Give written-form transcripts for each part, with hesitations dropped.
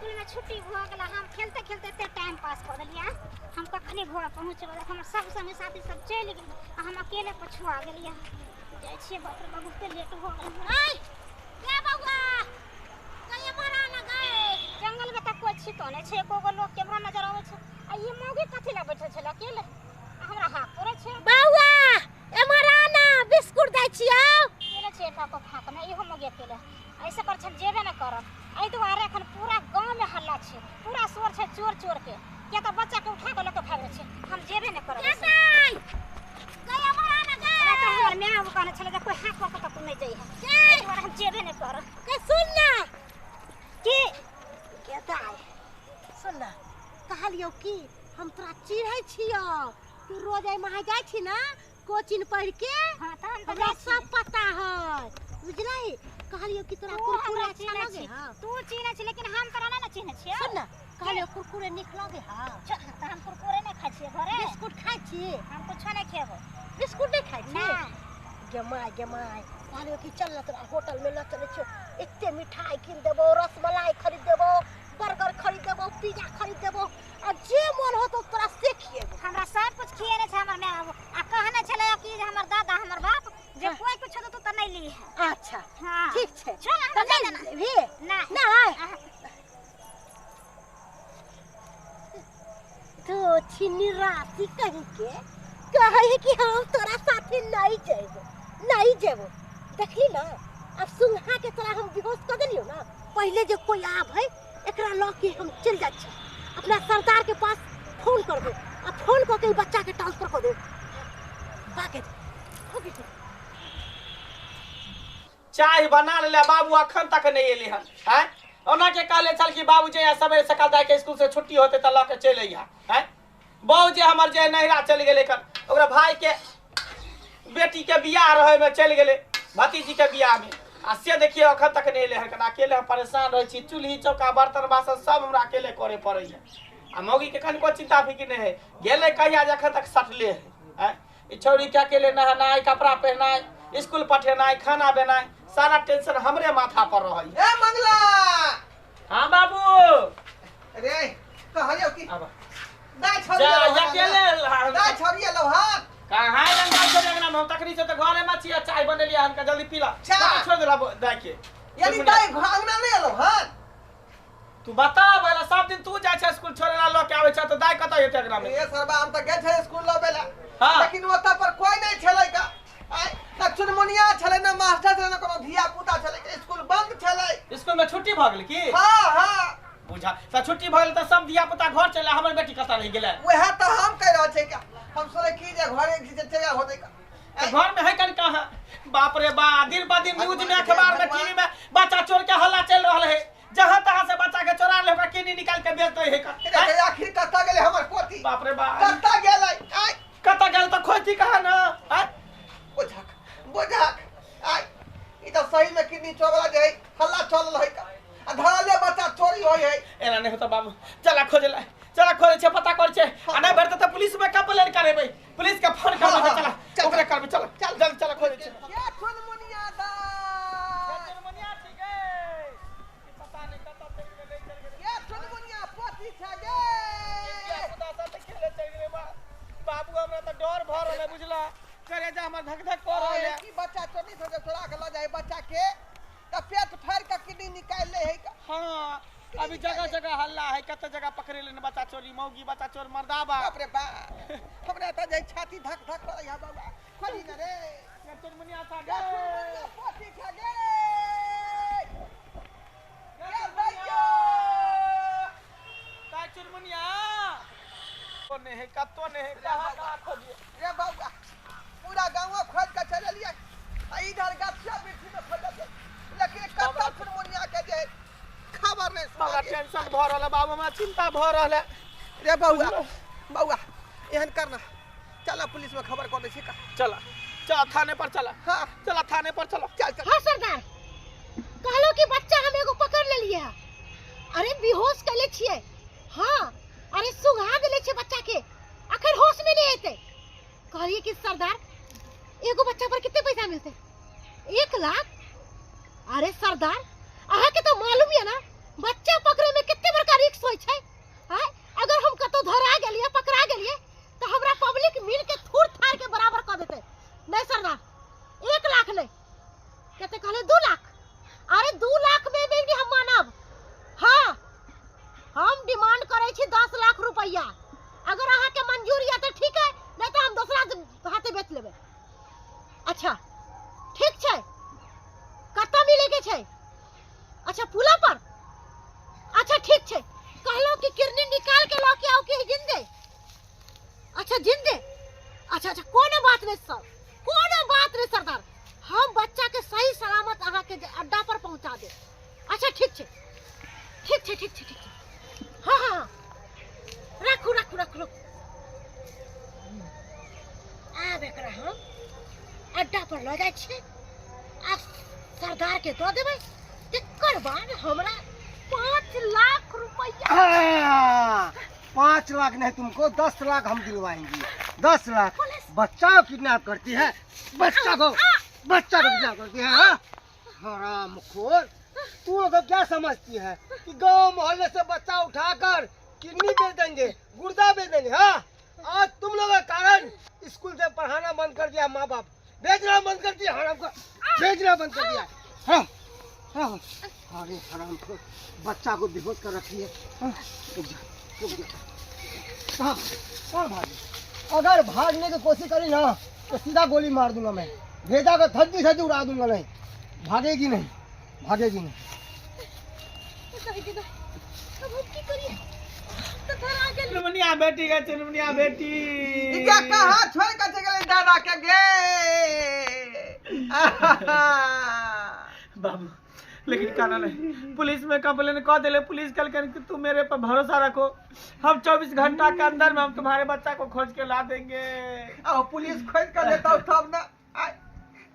School में छुट्टी भऽ गेल। हम खेलते खेलते एते टाइम पास कऽ देलियै। हम कखनी घर पहुँचबै? हमर सब संगी साथी सब चलि गेल आ हम अकेले पछुआ गेलियै। जाइ छियै, बाप रे बाप, बहुते लेट भऽ गेल। ऐ गे बौआ, गए मरा न गए। जंगल में तऽ कोइ छितो नहि छै, एको गो लोक केम्हरो नजर अबै छै। आ ई मौगी कथी लए बैठल छलै अकेले? आ हमरा हाक पड़ै छै। बौआ एम्हर आ ना, बिस्कुट दै छियौ। अकेले छै, एकटा को फाँक नहि, इहो मौगी अकेले। ऐसे पर हम जेबे नहि करब। एहि दुआरे एखन पूरा गाँवमे हल्ला छै, पूरा शोर छै चोर चोर के, किया तऽ बच्चा के उठा के लऽ के भागि रहल छै। हम जेबे नहि करब। गै गए एम्हर आ ना गै। हमरा तऽ हमर माय बाबू कहने छलै जे कोइ हाथ कऽ के कतहु नहि जइहे, एहि दुआरे हम जेबे नहि करब। गै सुन ना। की? गे दाइ सुन ना, कहलियौ कि हम तोरा चिन्है छियौ, तू रोज एहि महा जाइ छी ना कोचिंग पढ़ के। हाँ तऽ हम तऽ हमरा जाइ छी। सब पता है, बुझलही? कहलियौ कि तोरा तू कुरकुरे हमरा अच्छा चिन्है लगे? छी। हाँ तू चिन्है छी, लेकिन हम तोरा नहि ने चिन्है छियौ। सुन ना, कहलियौ कुरकुरे नीक लगे? हाँ। तऽ हम कुरकुरे नहि खाइ छियै घरे। बिस्कुट खाइ छी? हम कुछो नहि खेबो। बिस्कुट नहि खाइ छी? नहि। गे माय, गे माय, कहलियौ कि चल ना, तोरा होटल में लऽ चलै छियौ, एते मिठाई कीन देबौ, रसमलाई खरीद देबौ, बर्गर खरीद देबौ, पिज्जा खरीद देबौ, आ जे मन होतौ तोरा से खिएबौ। हमरा सब कुछ खिएने छै हमर माय बाबू, आ कहने छलै कि जे हमर दादा हमर बाप जे हाँ। कोई कुछ देतौ तऽ नहि लीहे। अच्छा। हाँ ठीक छै। चल हमरा तऽ जाय नहि देना। लेबही? नहि। नहि। अहाँ- तो छिनी राशि कहीं के कहै है कि हम तोरा साथे नहीं जेबो, नहीं जेबो। देखली ना, अब सुंघा के तोरा हम बेहोश कर देलियो ना। पहले जे कोई आब है एकरा लऽ के हम चल जाइ छी, अपना सरदार के पास फोन करबे आ फोन कऽ के ई बच्चा के ट्रांसफर कऽ देब। भागे हो गेल। चाय बना ले बाबू, अखन तक नहीं एली हन। हैं ओना के कहले छल कि बाबू जे सवेरे सकाल दाइ के स्कूल से छुट्टी होते त लऽ के चलि अइहा। हैं बहू जे हमर जे नैहरा चलि गेलै कन, ओकरा भाई के बेटी के बियाह रहे में चलि गेलै, भतीजी के बियाह में, आ से देखियो अखन तक नहीं एलै हन। अकेले हम परेशान रहै छी, चूल्ही चौका बर्तन बासन सब हमरा अकेले करे पड़ैया। आ मौगी के कनिको चिंता फिक्र नहीं है, गेलै कहिया जे अखन तक सटले है। हैं ई छौड़ी के अकेले नहेनाइ, कपड़ा पहनाइ, स्कूल पठेनाइ, खाना बनाइ, सारा टेंशन हमरे माथा पर रहल। ए मंगला। हाँ बाबू। अरे कहलियौ कि आब दाइ जा छौड़ी अकेले दाइ छौड़ी एलौ हन। कहाँ रंगा छोड़ अंगना में? हम तखनी से तो घरे में छियै, चाय बनेलियै हन, जल्दी पीला। चाय। कहाँ छोड़ देला दाइ के? यानी दाइ अंगना नहि एलौ हन? तू बता पहले, सब दिन तू जाइ छै स्कूल छोड़े ला, लऽ के आबै छै, तऽ दाइ कतऽ जेतै अंगना में? ए सरबा, हम तऽ गेल छलै स्कूल लबे ला। हाँ। लेकिन ओतऽ पर कोई नहि छलै का, आइ न चुनमुनिया छलै, न मास्टर छलै, न कोनो धिया पुता छलै, स्कूल बंद छलै। स्कूल में छुट्टी भऽ गेल की? हाँ हाँ। बुझा तऽ छुट्टी भऽ गेल तऽ सब धिया पुता घर चलि, हमर बेटी कतऽ रहि गेलै? वएह तऽ हम कहि रहल छियै का, हम सोचै की जे घरे जे चलि होतै का। तऽ घर में है कन कहाँ? बाप रे बा, दिन ब दिन न्यूज में, अखबार में, टीवी में बच्चा चोर के हल्ला चलि रहल है। जहाँ तहाँ से बच्चा के चोरा ले, ओकरा किडनी निकाल के बेच दै है का। रे, आखिर कतऽ गेलै हमर पोती? बाप रे बा, कतऽ गेलै? आइ कतऽ गेल तऽ खोजती कहाँ न? आँय? बुझक बुझक, आइ ई तऽ सही में किडनी चोरवला जे है हल्ला चलल है का, आ धरले बच्चा चोरी होइ है। एना नहि होता बाबू, चला खोजे ला, चला खोजे छै, पता कर छै, आ नहि भेटतै तऽ पुलिस में कंप्लेन करेबै, पुलिस के फोन करबै। हाँ, चला चल, ओकरे करबै, चला चल। जल्दी चला खोजे छै। के चुनमुनिया दाइ, पता नहि कतऽ चलि गेलै, चलि गेलै। के चुनमुनिया पोती छै गे? धिया-पुता सब तऽ खेले चलि गेलै बा। बाबू, हमरा तऽ डर भऽ रहल है, बुझला? करेजा हमर धक धक कऽ रहल है। की बच्चा चोरी से चोरा के लऽ जाइ बच्चा के तऽ पेट फाड़ि के किडनी निकालि लै है का। हाँ, अभी जगह जगह हल्ला है, कते जगह पकड़े लेने बच्चा चोरी, मौगी बच्चा चोर, मर्दाबा। बाप रे बाप, हमरा तऽ जाइ छाती धक धक करै है। बाबा खोजी ने रे। चुनमुनिया था गे चुनमुनिया पोती छै गे, गे दैयो। ताई चुनमुनिया को नहीं है, कत्तो नहीं है, कहाँ कहाँ खोजिए। रे बौआ, पूरा गाँव खोज के चलि एलियै आ इधर गाछिया बिरछी में खोजलियै, लेकिन कतऽ चुनमुनिया के जे खबर नहि हमरा सुनलियै। टेंशन भऽ रहल है बाबू, हमरा चिंता भऽ रहल है। रे बौआ, बौआ एहन करना, चल पुलिस में खबर कऽ दै छी का। चला चला थाने पर चला। हाँ। चला थाने पर चला। चल चल। हाँ सरदार, कहलो कि बच्चा हम एगो पकड़ लेलिए है। अरे बेहोश कैले छियै। हाँ, अरे सुंघा देले छियै बच्चा के, अखन होश में नहीं एतै। कहलिए कि सरदार एगो बच्चा पर कितने पैसा मिलते? 1 लाख। अरे सरदार, अहाँ के तो मालूम है ना बच्चा पकड़े में कितने बड़ा पुला पर। अच्छा ठीक छै, कहलो कि किडनी निकाल के लऽ के आउ कि जिंदे? अच्छा जिंदे, अच्छा अच्छा, कोनो बात नहीं सर, कोनो बात नहीं सरदार, हम बच्चा के सही सलामत अहाँ के अड्डा पर पहुंचा दे। अच्छा ठीक छै, ठीक छै, ठीक छै, ठीक छै, हाँ हाँ हाँ, राखू राखू राखू राखू। आब एकरा हम अड्डा पर लऽ जाइ छियै आ सरदार के दऽ देबै, तकर बाद हमरा 5 लाख रुपया। 5 लाख नहीं, तुमको 10 लाख हम दिलवाएंगे। 10 लाख। बच्चा को किडनैप करती है, बच्चा को, बच्चा को किडनैप करती है। हाँ? हरामखोर, तू लोग क्या समझती है कि गांव मोहल्ले से बच्चा उठाकर किडनी बेच देंगे, गुर्दा बेच देंगे? हाँ, आज तुम लोगों के कारण स्कूल से पढ़ाना बंद कर दिया, माँ बाप भेजना बंद कर दिया, हराम को भेजना बंद कर दिया। हाँ हाँ, अरे हराम को बच्चा को बेहोश कर रखी है। हाँ, रुक जा, रुक जा। कहाँ कहाँ भागी? अगर भागने की कोशिश करी ना तो सीधा गोली मार दूंगा मैं, भेजा को धज्जी धज्जी उड़ा दूंगा। नहीं भागेगी, नहीं भागेगी नहीं। चुनमुनिया बेटी गे, चुनमुनिया बेटी। क्या कहाँ छोड़ के चले गेलै दादा के गे? बाबू लेकिन कहना नहीं, पुलिस में कंप्लेन कर दिले। पुलिस कल कि तुम मेरे पर भरोसा रखो, हम 24 घंटा के अंदर में हम तुम्हारे बच्चा को खोज के ला देंगे। आओ पुलिस खोज के लेता तब ना,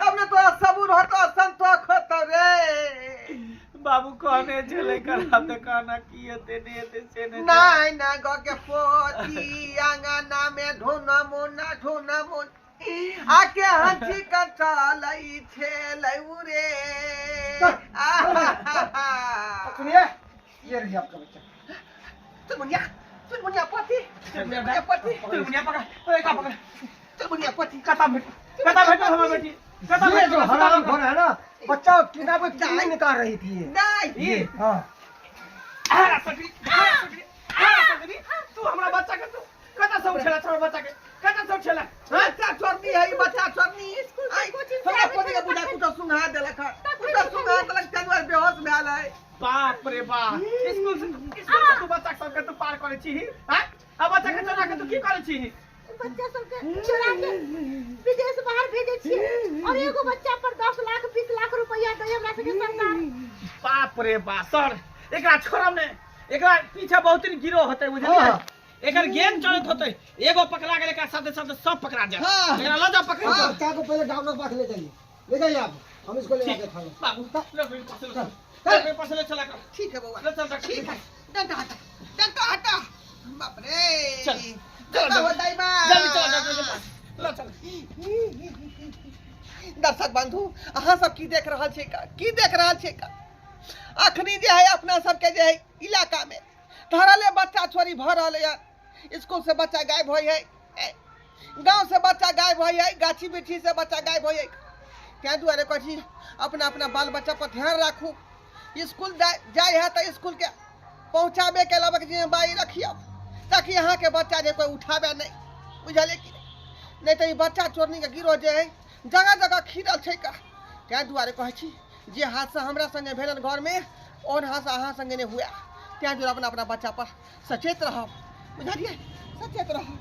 तब ना तोरा सबूर होतो, संतोष होतो रे। बाबू कहने चले कर हम तो कहना की होते नहीं होते से नहीं। नहीं ना गो के पोती आंगना में ढूना मुना ढूना मुन आके हंसी कटलई छेलई रे। सुनिए, ये रही आपका बच्चा। चुनमुनिया, चुनमुनिया पोती, चुनमुनिया पोती, चुनमुनिया पकड़, ओए का पकड़, चुनमुनिया पोती। कता भेट, कता भेट हमर बेटी, कता ये भेट। जो हराम खोर है ना, बच्चा किडनैप क्यों निकाल रही थी ये? नहीं हाँ हरा सकरी, हरा सकरी, हरा सकरी, तू हमरा बच्चा के तू कता से उठेला? छोड़ बच्चा के कता से उठेला? बच्चा चोरनी है, बच्चा चोरनी। हमरा पोती के बुढ़ा कुटा सुंघा देलक, कुटा सुंघा देलक, जानवर बेहोश भेल है। बाप रे बाप, स्कूल से, स्कूल से तू बच्चा सब के तू पार करे छी? हां, आ बच्चा के चोरा के तू की करे छी? बच्चा सबके चोरा के विदेश बाहर भेजे छियै और एगो बच्चा पर 10 लाख 20 लाख रुपया दै हमरा सबके सरकार। बाप रे बाप सर, एकरा छोड़म ने, एकरा पीछे बहुत दिन गिरोह होते बुझलियै? एकर गेम चलत होते, एगो पकड़ा गेल एकरा साथे साथे सब पकड़ा जाए। एकरा ल जा पकड़। बच्चा को पहले डॉक्टर के पास ले जाइए, ले जाइए आप, हम इसको ले जाके थाने। बाबू ले मेरे पास ले चल, मेरे पास ले चला कर। ठीक है बउआ, ले चल डॉक्टर। ठीक है, डंडा हटा, डंडा हटा। बाप रे, चल चल हो दाई बा, जल्दी चल डॉक्टर के पास ले चल। दर्शक बंधु, अहाँ सब की देख रहल छी का, की देख रहल छी का? अखनी जे है अपना सबके जे है इलाका में धरले बच्चा चोरी भ रहल है, स्कूल से बच्चा गायब होय है, गांव से बच्चा गायब होय है, गाछी बिरछी से बच्चा गायब होय है। ताहि दुआरे कहै छी अपना अपना बाल बच्चा पर ध्यान राखू। स्कूल जाय है तो स्कूल के पहुँचाबे के अलावा जिम्मेदारी रखियौ ताकि अहाँ के बच्चा जे कोई उठाबे नहीं, बुझलियै कि नहीं? तो ई बच्चा चोरनी के गिरोह जे है जगह जगह खीरल छै का। ताहि दुआरे कहै छी जे हादसा हमरा संगे भेल घर में और हादसा अहाँ संगे नहीं हुआ, ताहि दुआरे अपना अपना बच्चा पर सचेत रहब, बुझलियै? सचेत रहब।